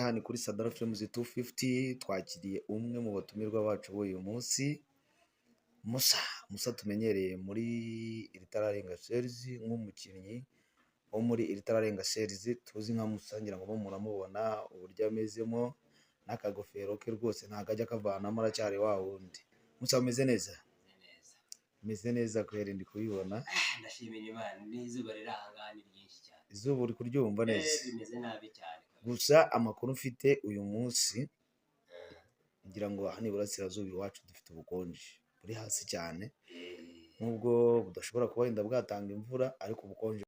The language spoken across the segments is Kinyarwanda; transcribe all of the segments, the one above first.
Hano kuri Sadara Films 250 twakiriye umwe mu batumirwa bacu b'uyu munsi, Musa. Musa tumenyereye muri Iritararenga Series nk'umukinnyi wo muri Iritararenga Series tuzi nka Musa, ngira ngo muramubona uburyo amezemo n'akagofero ke rwose ntabwo ajya akavanamo, aracyari wa wundi. Musa, umeze neza? Neza. Umeze neza kweri, ndi kubibona. Ndashimira Imana, n'izuba riri aha ngaha ni ryinshi cyane. Izuba uri kuryumva neza? Bimeze nabi cyane kabisa. Gusa amakuru mfite uyu munsi, ngira ngo hano iburasirazuba iwacu dufite ubukonje buri hasi cyane, nubwo budashobora kuba wenda bwatanga imvura, ariko ubukonje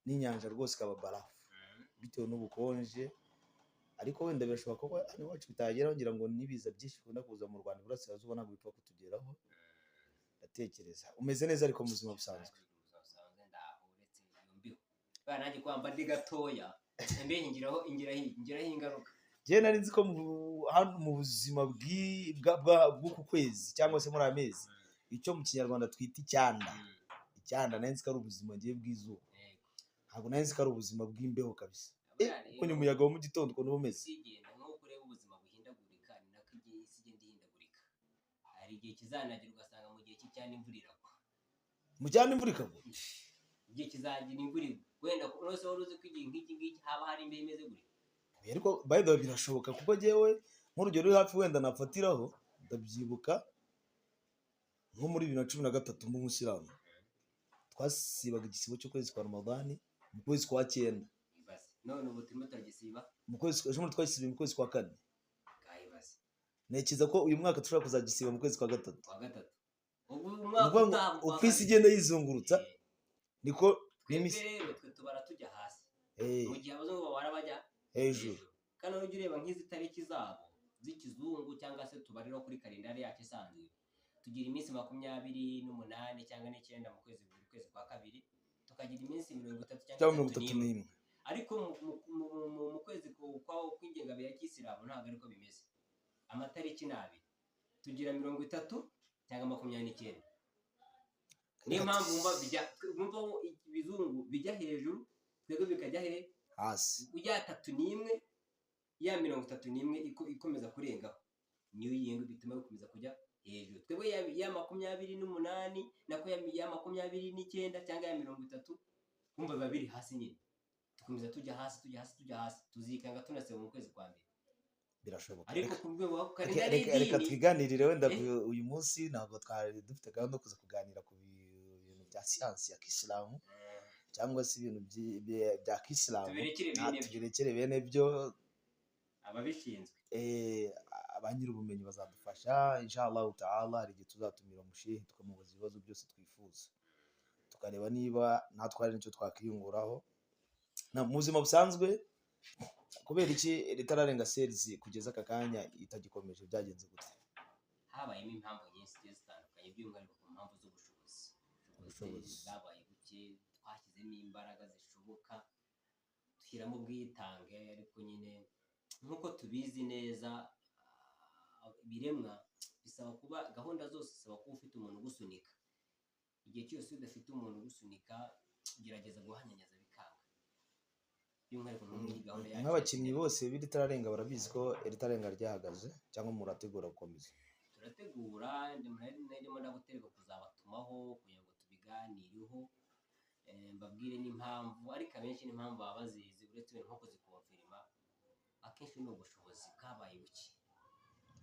n'inyanja rwose ikaba barafu bitewe n'ubukonje. Ariko wenda birashoboka ko hano iwacu bitageraho, ngira ngo n'ibiza byinshi bikunda kuza mu Rwanda iburasirazuba ntabwo bipfa kutugeraho. Ndatekereza umeze neza, ariko mu buzima busanzwe? Mu buzima busanzwe ndaho, uretse iyo mbeho. Buriya nanjye kwamba ndi gatoya, imbeho ingiraho ingaruka. Njyewe nari nzi ko hano mu buzima bw'uku kwezi cyangwa se muri aya mezi, icyo mu Kinyarwanda twita icyanda, icyanda nari nzi ko ari ubuzima ngiye bw'izuba, ntabwo nari nzi ko ari ubuzima bw'imbeho kabisa. Buriya Uko ni rero, umuyaga wa mu gitondo ukuntu uba umeze. Isi igenda, nk'uko ureba ubuzima buhindagurika, ni nako igihe isi igenda ihindagurika. Hari igihe kizanagera ugasanga mu gihe cy'icyanda imvura iragwa. Mu cyanda imvura ikagwa? Igihe kizagira imvura igwa, wenda rwose wari uzi ko igihe nk'iki ngiki haba hari imbeho imeze gutya? Ariko by the way birashoboka, kuko njyewe nk'urugero ruri hafi wenda nafatiraho, ndabyibuka nko muri 2013 mu Musilamu twasibaga igisibo cy'ukwezi kwa Ramadani mu kwezi kwa cyenda. Ibaze, none ubu turimo turagisiba. Mu kwezi, ejo bundi twagisibiye mu kwezi kwa kane. Bwayibaze. Ntekereza ko uyu mwaka dushobora kuzagisiba mu kwezi kwa gatatu. Kwa gatatu ubu Ni umwaka ukuvuga ngo utaha mu kwa uko isi kane. igenda yizungurutsa, niko Twebwe n'imisi rero twe tubara tujya hasi, mu gihe abazungu babara bajya hejuru. Kandi ujya ureba nk'izi tariki zabo z'ikizungu cyangwa se tubarira kuri kalendari yacu isanzwe, tugira iminsi 28 cyangwa n'icyenda mu kwezi, buri kwezi kwa kabiri tukagira iminsi 30 cyangwa cyangwa mirongo itatu 31. N'imwe. Ariko mu kwezi kw'ingengabihe ya kisilamu ntabwo ariko bimeze. Amatariki ni abiri, tugira 30 cyangwa 29. Niyo mpamvu wumva ibizungu bijya hejuru, twebwe bikajya he? Hasi. Ya 31, ya 31 ikomeza kurengaho, niyo yingo bituma bikomeza kujya hejuru. Twebwe ya 28, nako ya 29 cyangwa ya 30, wumva biba biri hasi nyine, tukomeza tujya hasi, tujya hasi, tujya hasi, tuzikanga tunaseba mu kwezi kwa mbere. Birashoboka. Ariko Reka ku rwego rwa kalendari reka y'idini twiganirire wenda uyu munsi ntabwo twari dufite gahunda yo kuza kuganira ku bintu bya siyansi ya kisilamu cyangwa se ibintu bya kisilamu. Tubirekere bene byo. Tubirekere bene byo. Ababishinzwe. Ba nyir'ubumenyi bazadufasha inshallah taala. Hari igihe tuzatumira umushehe tukamubaza ibibazo byose twifuza, tukareba niba natwe hari n'icyo twakwiyunguraho. Mu buzima busanzwe, kubera iki Ritararenga Series kugeza aka kanya itagikomeje? Byagenze gute? Habayemo impamvu nyinshi zigiye zitandukanye, by'umwihariko ku mpamvu z'ubushobozi. Ubushobozi. Bwabaye buke. Twashyizemo imbaraga zishoboka, dushyiramo ubwitange, ariko nyine nk'uko tubizi neza, ibiremwa bisaba kuba gahunda zose zisaba kuba ufite umuntu ugusunika. Igihe cyose udafite umuntu ugusunika, ugerageza guhanyanyaza bikanga, by'umwihariko nko muri gahunda yacu ya Nk'abakinnyi sinema. bose b'Iritararenga barabizi ko Iritararenga ryahagaze, cyangwa murategura gukomeza? Turategura, ndimo ndagutereka kuzabatumaho kugira ngo tubiganireho, mbabwire n'impamvu. Ariko abenshi n'impamvu baba bazizi, uretse wenda nko kuzikonfirima. Akenshi ni ubushobozi bwabaye buke.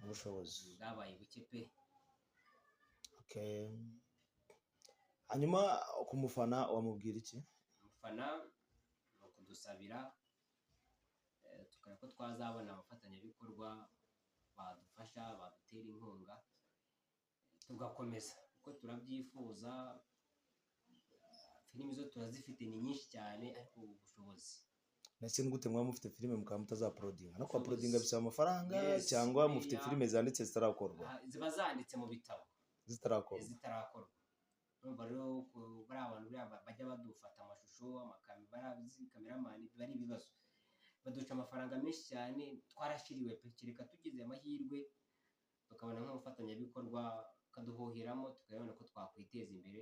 Ubushobozi. Bwabaye buke pe. Okay. Hanyuma ku mufana wamubwira iki? Umufana ni ukudusabira, tukareba ko twazabona abafatanyabikorwa badufasha, badutera inkunga, tugakomeza kuko turabyifuza. Filimi zo turazifite, ni nyinshi cyane, ariko ubu bushobozi. Ndetse ni gute mwaba mufite filime mukaba mutazaporodinga? No Ubushobozi. Kuhaporodinga bisaba amafaranga. Yes, cyangwa mufite buriya- filime zanditse zitarakorwa? Ziba zanditse mu bitabo. Zitarakorwa. Zitarakorwa. Urumva rero bariya bantu buriya bajya badufata amashusho, kameramani, biba ari ibibazo, baduca amafaranga menshi cyane. Twarashiriwe pe. Kereka tugize amahirwe tukabona nk'umufatanyabikorwa kaduhuhiramo, tukabona ko twakwiteza imbere,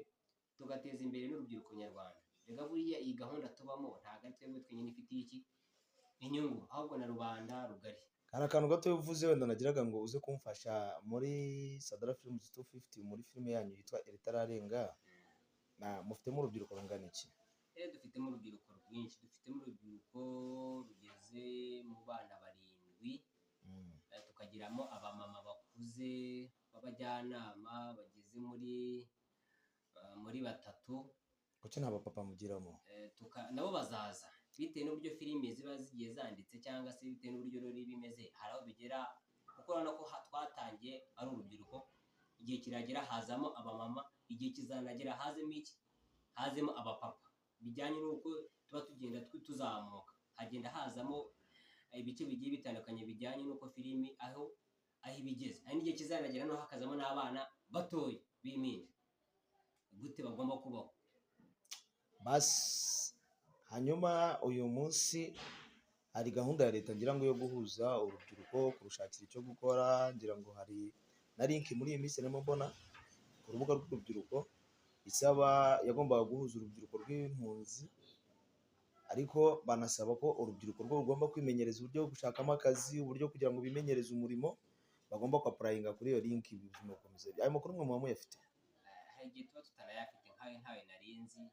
tugateza imbere n'urubyiruko nyarwanda. Rega buriya iyi gahunda tubamo ntabwo ari twebwe twenyine ifitiye iki inyungu, ahubwo na rubanda rugari. Hari akantu gato uvuze wenda nagiraga ngo uze kumfasha muri Sadara Films 250, muri filime yanyu yitwa Iritararenga, na mufitemo urubyiruko rungana iki? Dufitemo urubyiruko rwinshi, dufitemo urubyiruko rugeze mu bana 7, tukagiramo abamama bakuze b'abajyanama bageze muri 3. Kuki nta bapapa mugiramo? Nabo bazaza bitewe n'uburyo filime ziba zigiye zanditse, cyangwa se bitewe n'uburyo rero bimeze. Hari aho bigera, kuko urabona ko twatangiye ari urubyiruko, igihe kiragera hazamo abamama, igihe kizanagera hazemo iki, hazemo abapapa, bijyanye n'uko tuba tugenda tuzamuka, hagenda hazamo ibice bigiye bitandukanye bijyanye n'uko filimi aho ibigeze. Hari n'igihe kizanagera no hakazamo n'abana batoya b'impinja, gute bagomba kubaho. Basi hanyuma uyu munsi hari gahunda ya leta ngira ngo yo guhuza urubyiruko, kurushakira icyo gukora, ngira ngo hari na link muri iyi minsi narimo mbona ku rubuga rw'urubyiruko isaba, yagombaga guhuza urubyiruko rw'impunzi, ariko banasaba ko urubyiruko rwo rugomba kwimenyereza uburyo bwo gushakamo akazi, uburyo kugira ngo bimenyereze umurimo, bagomba kwapurayinga kuri iyo link, ubuzima bukomeza. Ayo makuru mwe muba muyafite? Hari igihe tuba tutanayafite, nkayo ntayo narinzi.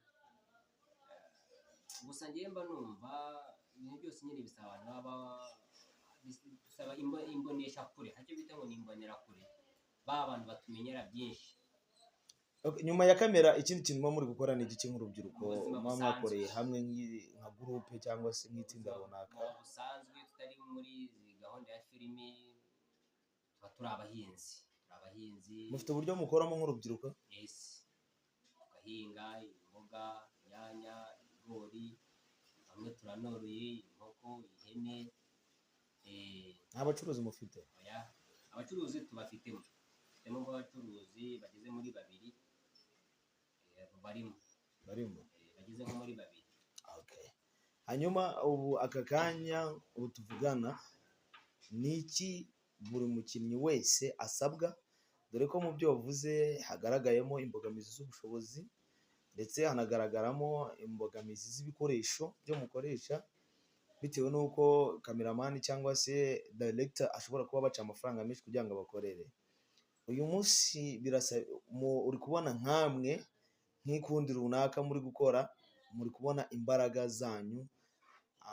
Gusa njyewe mba numva ibintu byose nyine bisaba abantu baba bisaba imboneshakure, hari icyo bita ngo ni imbonerakure, ba bantu batumenyera byinshi. Nyuma ya kamera ikindi kintu muba muri gukora ni igiki nk'urubyiruko Mu buzima muba busanzwe. mwakoreye hamwe nka groupe cyangwa se nk'itsinda runaka? Mu busanzwe tutari muri iyi gahunda ya filimi, tuba turi abahinzi, turi abahinzi. Mufite uburyo mukoramo nk'urubyiruko? Yes, tugahinga imboga, inyanya, ibigori, bamwe turanoroye inkoko, ihene. Nta bacuruzi mufite? Oya, abacuruzi tubafitemo, dufitemo nk'abacuruzi bageze muri 2, barimo. Barimo. Bageze nko muri 2. Okay. Hanyuma ubu aka kanya ubu tuvugana ni iki buri mukinnyi wese asabwa, dore ko mu byo wavuze hagaragayemo imbogamizi z'ubushobozi, ndetse hanagaragaramo imbogamizi z'ibikoresho byo mukoresha, bitewe n'uko kameramani cyangwa se director ashobora kuba baca amafaranga menshi kugira ngo abakorere. Uyu munsi birasa uri kubona nkamwe nk'ikundi runaka muri gukora, muri kubona imbaraga zanyu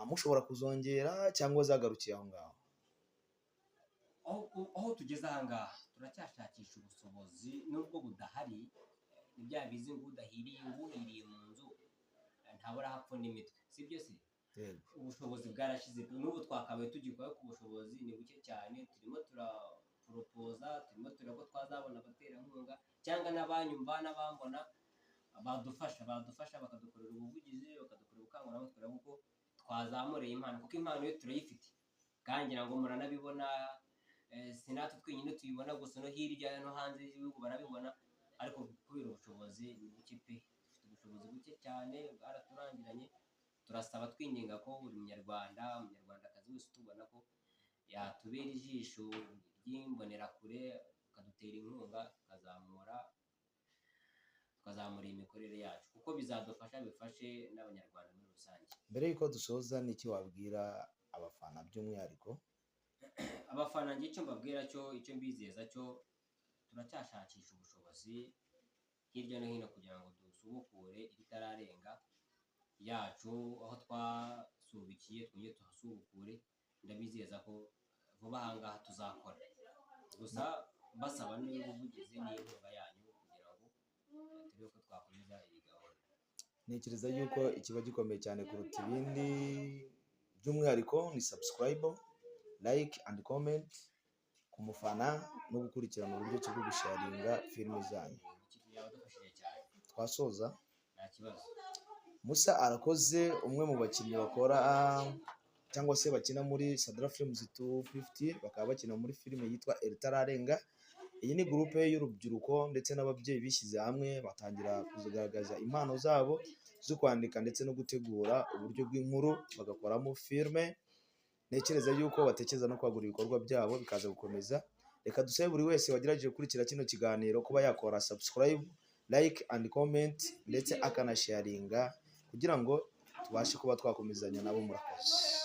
mushobora kuzongera cyangwa zagarukiye aho ngaho? Aho tugeze aha ngaha turacyashakisha ubushobozi nubwo budahari. Ni bya bizi ngo udahiriye, nguhiriye mu nzu ntabura hapfa n'imitwe, sibyo se? Yego. Ubushobozi bwarashize, n'ubu twakabaye tugikora, ariko ubushobozi ni buke cyane. Turimo turaporopoza, turimo tureba ko twazabona abaterankunga cyangwa n'abanyumva n'abambona badufasha bakadukorera ubuvugizi, bakadukorera ubukangurambaga, tukareba uko twazamura iyi impano, kuko impano yo turayifite, kandi ngira ngo muranabibona. Si natwe twenyine tuyibona gusa, no hirya no hanze y'igihugu barabibona, ariko kubera ubushobozi ni buke pe, dufite ubushobozi buke cyane, bwaraturangiranye. Turasaba twinginga ko buri munyarwanda, umunyarwandakazi wese utubona ko yatubera ijisho ry'imbonerakure, akadutera inkunga, tukazamura imikorere yacu, kuko bizadufasha, bifashe n'abanyarwanda muri rusange. Mbere y'uko dusoza, ni iki wabwira abafana by'umwihariko? Abafana njye icyo mbabwira cyo, icyo mbizeza cyo, turacyashakisha ubushobozi hirya no hino kugira ngo dusubukure iritararenga yacu, aho twasubikiye twongere tuhasubukure. Ndabizeza ko vuba aha ngaha tuzakora, gusa mbasaba n'ubuvugizi n'inkunga yanyu kugira ngo turebe ko twakomeza iyi gahunda. Ntekereza yuko ikiba gikomeye cyane kuruta ibindi by'umwihariko ni subscribe, like and comment ku mufana, no gukurikirana uburyo ki bwo gusharinga filime zanyu. Yabadufashije cyane. Twasoza. Nta kibazo. Musa arakoze, umwe mu bakinnyi bakora cyangwa se bakina muri Sadara Films 250, bakaba bakina muri filime yitwa Eritararenga. Iyi ni groupe y'urubyiruko ndetse n'ababyeyi bishyize hamwe batangira kugaragaza impano zabo zo kwandika ndetse no gutegura uburyo bw'inkuru, bagakoramo filime. Ntekereza yuko batekereza no kwagura ibikorwa byabo bikaza gukomeza. Reka dusabe buri wese wagerageje gukurikira kino kiganiro kuba yakora subscribe, like and comment, ndetse akanasharinga. kugira ngo tubashe kuba twakomezanya nabo. Murakoze.